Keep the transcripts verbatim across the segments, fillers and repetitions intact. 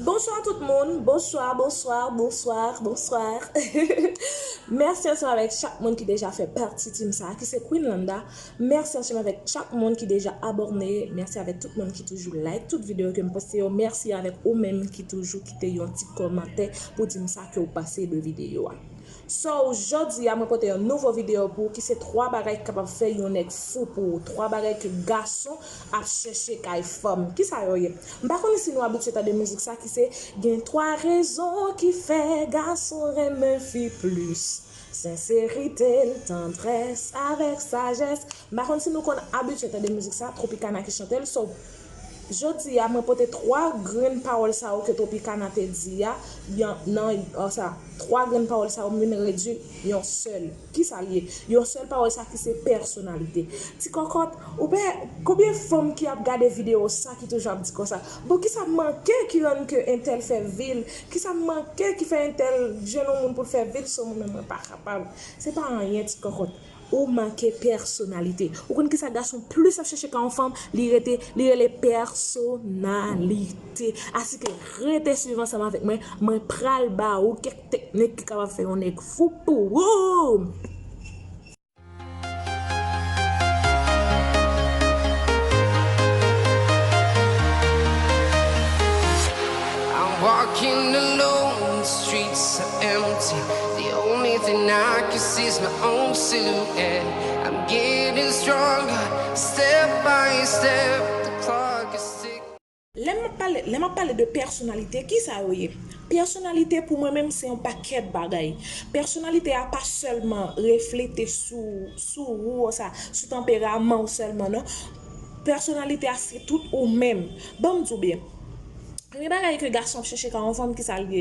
Bonsoir tout moun, bonsoir, bonsoir, bonsoir, bonsoir. Mèsi ansanm avèk chak moun ki deja fè pati team sa a, ki se Queen Landa. Mèsi ansanm avèk chak moun ki deja abòne. Mèsi avèk tout moun ki toujou like tout videyo ke m poste yo. Mèsi avèk ou menm ki toujou kite yon ti kòmantè pou di m sa ke w panse de videyo a. So, jodi a, mwen pote yon nouvo videyo pou ou ki se twa bagay ki kapab fè yon nèg fou pou ou. Twa bagay ke gason ap chèche kay fanm. Kisa yo ye? M pa konnen si nou abitye tande mizik sa ki se gen twa rezon ki fè gason renmen fi plis. Senserite l, tandrès, avèk sajès. M pa konn si nou konn abitye tande mizik sa, Tropicana ki chante l. So, jodi a, mwen pote twa grenn pawòl sa yo ke Tropicana te di a, nan, nan, sa, twa grenn pawòl sa yo, m vin redui yon sèl. Kisa l ye? Yon sèl pawòl sa ki se pèsonalite. Ti kòkòt, ou wè, konbyen fanm ki ap gade videyo sa ki toujou ap di konsa, bon, kisa m manke ki rann ke entèl fè vi l? Kisa m manke ki fè entèl jwenn yon moun pou l fè vi l? So, mwen menm, mwen pa kapab. Se pa anyen, ti kòkòt. Ou manke pèsonalite. Ou konn kisa gason plis ap chèche ka yon fanm? Li rete, li rele pèsonalite. Asike rete swiv ansanm avèk mwen. Mwen pral ba ou kèk teknik ki kapab fè yon nèg fou pou ou. I'm walking alone, the streets are empty. The only thing I can see is my own silhouette. I'm getting stronger, step by step. The clock is ticking. Lè m ap pale, lè m ap pale de pèsonalite, kisa yo ye? Pèsonalite pou mwen menm se yon pakèt bagay. Pèsonalite a pa sèlman reflete sou, sou ou, sa, sou tanperaman w sèlman, non. Pèsonalite a se tout ou menm. Ban m di w byen. Premye bagay ke gason ap chèche ka yon fanm, kisa l ye?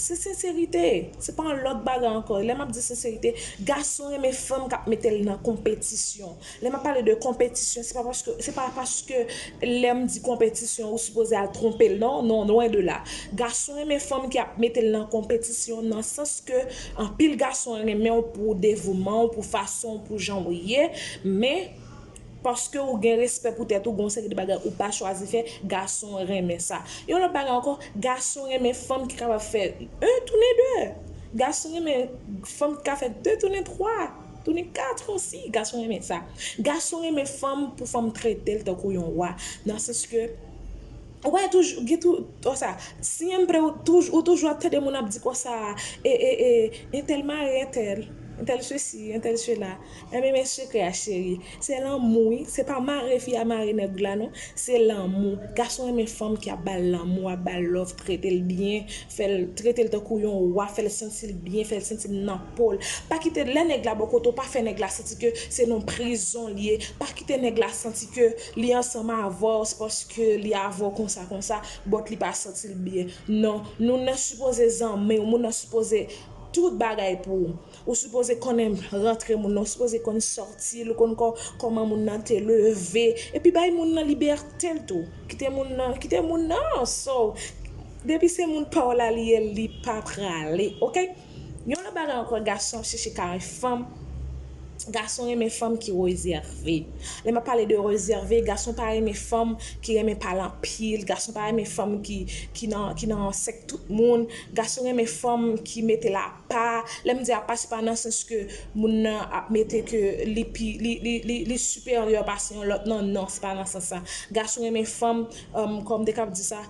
Se senserite. Se pa yon lòt bagay ankò. Lè m ap di senserite, gason renmen fanm k ap mete l nan konpetisyon. Lè m ap pale de konpetisyon, se pa paske, se pa paske lè m di konpetisyon, ou sipoze al twonpe l, non, non, lwen de la. Gason renmen fanm ki ap mete l nan konpetisyon, nan sans ke anpil gason renmen w pou devouman w, pou fason w, pou jan w ye, men paske ou gen respè pou tèt ou, gen yon seri de bagay ou pa chwazi fè, gason renmen sa. Yon lòt bagay ankò, gason renmen fanm ki kapab fè un tounen de. Gason renmen fanm ki ka fè de tounen twa, tounen kat osi. Gason renmen sa. Gason renmen fanm pou fanm trete l tankou yon wa. Nan sans ke, ou pa toujou, gen tou, konsa, si m pre ou, touj-, ou toujou ap tande moun ap di konsa, e, e, e, entèl mare entèl, entèl sesi, entèl sela. Enben, men sekrè a, cheri. Se lanmou, wi. Se pa mare fi a mare nèg la, non. Se lanmou. Gason renmen fanm ki ap ba l lanmou, ap ba l love, trete l byen, fè l, trete l tankou yon wa, fè l santi l byen, fè l santi l nan po l. Pa kite lè nèg la bò kote w, pa fè nèg la santi ke se nan prizon l ye. Pa kite nèg la santi ke li ansanm avè w, se paske li avè w konsa, konsa, but li pa santi l byen. Non, nou nan sipoze zanmi, moun nan sipoze tout bagay pou ou. Ou sipoze konnen rantre moun nan, ou sipoze konn sòti l, ou konn kò-, kòman moun nan te leve. Epi bay moun nan libète l tou. Kite moun nan, kite moun nan. So, depi se moun pa w la li ye, li pa prale, oke? Yon lòt bagay ankò, gason ap chèche ka yon fanm. Gason renmen fanm ki rezève. Lè m ap pale de rezève, gason pa renmen fanm ki renmen pale anpil. Gason pa renmen fanm ki, ki nan, ki nan sèk tout moun. Gason renmen fanm ki mete l apa. Lè m di apa, se pa nan sans ke moun nan ap mete ke li pi, li, li, li, li siperyè pase yon lòt, non, non, se pa nan sans sa. Gason renmen fanm, um, kòm m te kab di sa,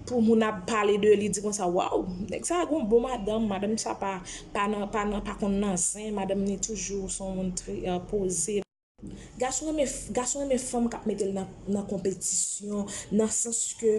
pou moun ap pale de li, di konsa, waw, nèg sa gon bon madanm, madanm sa pa, pa nan, pa nan, pa konn nan zen, madanm ni toujou se yon moun trè, euh, poze. Gason renmen, gason renmen fanm k ap mete l nan, nan konpetisyon, nan sans ke,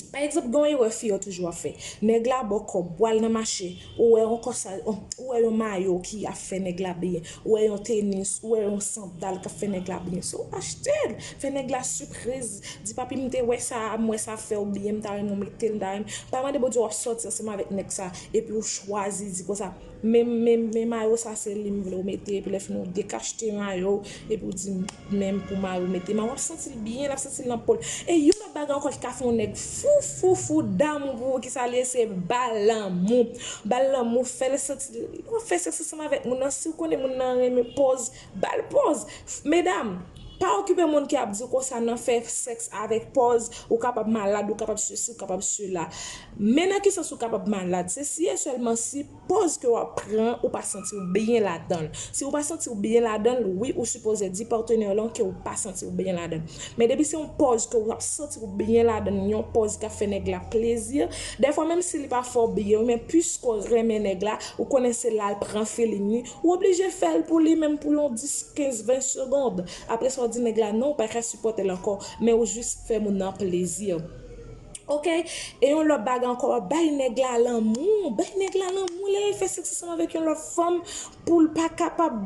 pa egzanp, gen yon erè fi yo toujou ap fè. Nèg la ba w kòb, w al nan mache, ou wè yon kòsay, ou wè yon mayo ki ap fè nèg la byen, ou wè yon tenis, ou wè yon sandal k ap fè nèg la byen. So, achte l, fè nèg la sipriz, di, papi, m te wè sa, m wè sa fè w byen, m ta renmen w mete l, m ta renmen. Pa mande Bondye w ap sòti ansanm avèk nèg sa, epi w chwazi di konsa, men, men, men mayo sa se li m vle w mete, epi lè fini w dekachte mayo w, epi w di, men m pou mayo mete, men w ap santi l byen, l ap santi l nan po l. E yon lòt bagay ankò ki ka fè yon nèg fou, fou, fou damou pou ou, kisa l ye, se ba l lanmou. Ba l lanmou, fè l santi, w ap fè sèks ansanm avèk moun nan, si w konnen moun nan renmen pòz, ba l pòz. Medam, Pa okipe moun ki ap di konsa nan fè sèks avèk pòz, ou kapab malad, ou kapab sesi, ou kapab sela. Men nan ki sans ou kapab malad? Se si e sèlman si pòz ke w ap pran, ou pa santi w byen ladan l. Si ou pa santi w byen ladan l, wi, ou sipoze di patnè w lan ke ou pa santi w byen ladan l. Men depi se yon pòz ke w ap santi w byen ladan l, yon pòz k ap fè nèg la plezi, dèfwa menm si li pa fè w byen, men piske w renmen nèg la, ou konnen se la l pran feeling li, ou oblije fè l pou li menm pou yon dis, kenz, ven segonn. Apre sa, w di nèg la non, ou pa ka sipòte l ankò, men ou jis fè moun nan plezi. Oke? E yon lòt bagay ankò, bay nèg la lanmou. Bay nèg la lanmou. Lè l fè sèks ansanm avèk yon lòt fanm, pou l pa kapab,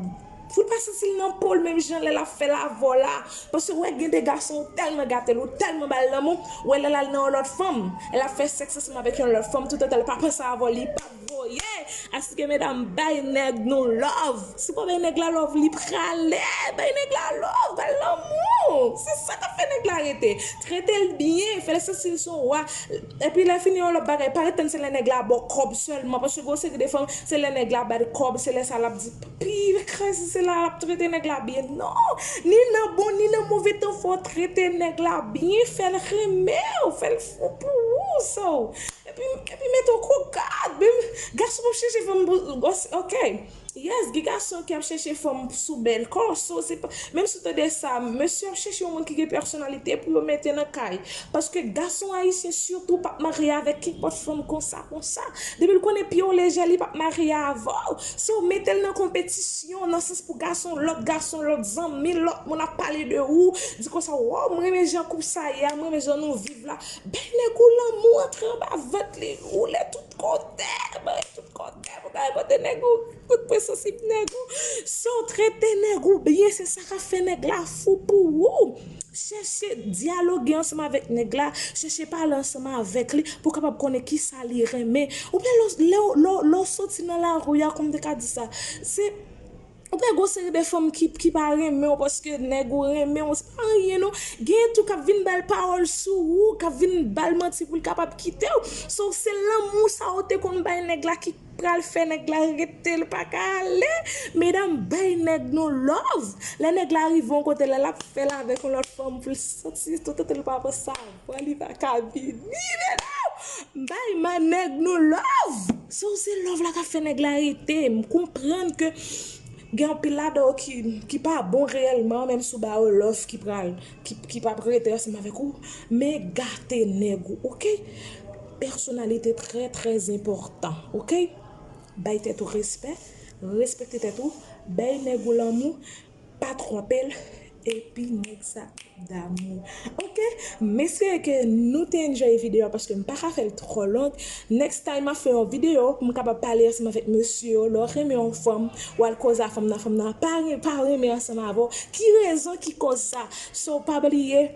pou l pa santi l nan po l menm jan lè l ap fè l avè w la. Paske w wè gen de gason, ou tèlman gate l, ou tèlman ba l lanmou, w wè lè l al nan yon lòt fanm, lè l ap fè sèks ansanm avèk yon lòt fanm, toutotan l pa panse avè w, li p ap voye. Asike medam, bay nèg nou love. Si w pa bay nèg la love, li prale. Bay nèg la love, bay l lanmou. Se sa k ap fè nèg la rete. Trete l byen, fè l santi l se yon wa. Epi lè fini yon lòt bagay, pa ret tann se lè nèg la ba w kòb sèlman, paske gen yon seri de fanm, se lè nèg la ba l kòb, se lè sa l ap di, pi kraze, se la l ap trete nèg la byen. Non! Ni nan bon, ni nan move tan, fò w trete nèg la byen, fè l renmen w, fè l fou pou ou, so. Epi, epi mete w kou gad, menm gason ap chèche fanm pou, oke. Yes, gen gason ki ap chèche fanm sou bèl kò, so se pa, menm si w tande sa, mesye ap chèche yon moun ki gen pèsonalite pou yo mete nan kay. Paske gason ayisyen sitou p ap marye avèk kenpòt fanm konsa, konsa. Depi l konnen pye w lejè, li p ap marye avè w. So, mete l nan konpetisyon, nan sans pou gason, lòt gason, lòt zanmi, lòt moun ap pale de ou, di konsa, "Wow, m renmen jan koup sa ye a, m renmen jan nou viv la." Bay nèg ou lanmou, antre anba vant li, woule tout kote, bay tout kote, pou gade kote nèg ou, kout pwen sansib nèg ou. Si w trete nèg ou byen, se sa k ap fè nèg la fou pou ou. Chèche dyaloge ansanm avèk nèg la, chèche pale ansanm avèk li pou w kapab konnen kisa li renmen. Oubyen lè w, lè w, lè w, lè w soti nan lari a, kòm m te ka di sa, se, ou gen yon seri de fanm ki, ki pa renmen w paske nèg ou renmen w, se pa anyen non. Gen tou k ap vin ba l pawòl sou ou, k ap vin ba l manti pou l kapab kite w. So, se lanmou sa ou te konn bay nèg la ki pral fè nèg la rete, l pa ka ale. Medam, bay nèg nou love. Lè nèg la rive yon kote, lè l ap fè l avèk yon lòt fanm pou l santi toutotan l pa panse avè w, li pa ka vini, medam. Bay ma nèg nou love. So, se love la k ap fè nèg la rete. M konprann ke gen anpil ladan yo ki, ki pa bon reyèlman, menm si w ba yo love ki pral, ki, ki p ap rete ansanm avèk ou, men gate nèg ou, oke? Pèsonalite trè, trè enpòtan, oke? Bay tèt ou respè, respekte tèt ou, bay nèg ou lanmou, pa twonpe l, epi nèg sa damou. Oke, m espere ke nou te enjoy videyo a paske m pa ka fè l twò long. Next time, m ap fè yon videyo pou m kapab pale ansanm avèk mesye yo. Lè w renmen yon fanm, w al koze a fanm nan, fanm nan pa, pa renmen ansanm avè w. Ki rezon ki koz sa? So, pa bliye,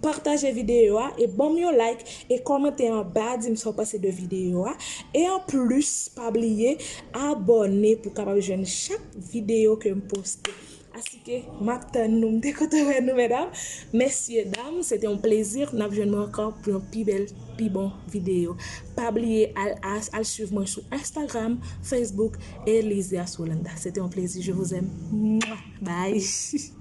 pataje videyo a e ban m yon like e kòmante anba, di m sa w panse de videyo a. E anplis, pa bliye abòne pou w kapab jwenn chak videyo ke m poste. Asike, m ap tann nou, m te kontan wè nou, medam. Mesye dam, se te yon plezi. N ap jwenn mwen ankò pou yon pi bèl, pi bon videyo. Pa bliye al, al, al swiv mwen sou Instagram, Facebook, Elisia Solanda. Se te yon plezi. Je vous aime. Mwa. Bye.